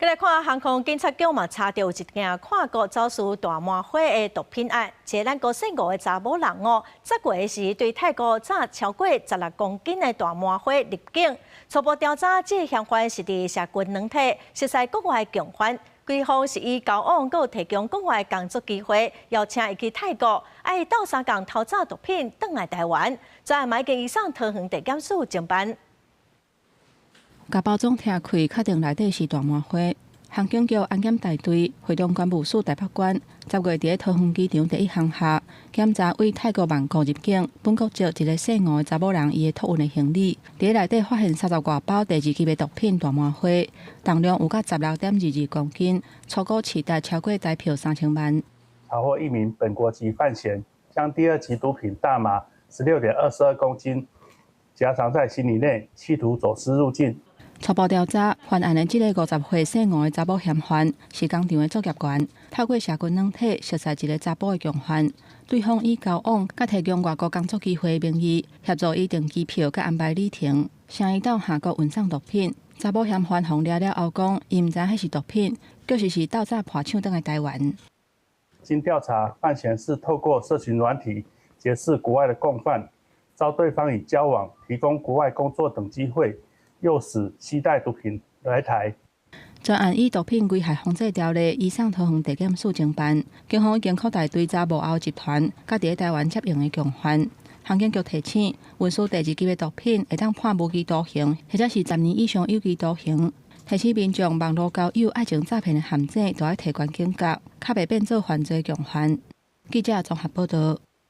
來看航空警察局嘛，查著一件跨國走私大麻花的毒品案。一个咱國姓吳的查某人哦，10月時對泰國詐超過16公斤的大麻花入境。初步調查，這个嫌犯是佇社群軟體熟似國外共犯，規方是以交往閣提供國外工作機會，邀請伊去泰國，愛鬥相共偷走毒品轉來台灣。昨暗已經移送桃園地檢署偵辦。共包裝拆開，確定內底是大麻花。航警局安檢大隊會同關務署台北關，10月佇咧桃園機場第一航廈檢查對泰國曼谷入境本國籍一个姓吳的查某人，伊的託運的行李，佇咧內底發現三十外包第二級的毒品大麻花，重量有甲16.22公斤，初估市值超過台票3000萬。查獲一名本國籍犯嫌，將第二級毒品大麻16.22公斤夾藏在行李內，企圖走私入境。初步調查，犯案的這个50歲姓吳的查某嫌犯是工廠的作業員，透過社群軟體熟似一个查埔的共犯，對方以交往佮提供外國工作機會名義協助伊訂機票佮安排旅程，請伊到韓國運送毒品。查某嫌犯予掠了後講，伊毋知彼是毒品，確實是鬥早破搶轉來台灣。經調查，犯嫌是透過社群軟體結識國外的共犯，遭對方以交往、提供國外工作等機會，誘使攜帶毒品來台。專案以毒品危害防制條例移送桃園地檢署偵辦，警方已經擴大追查幕後集團，佮佇咧台灣接應的共犯。航警局提醒，運輸第二級的毒品會當判無期徒刑，或者是10年以上有期徒刑。提醒民眾網路交友愛情詐騙的陷阱，都愛提懸警覺，較袂變做犯罪共犯。記者綜合報導。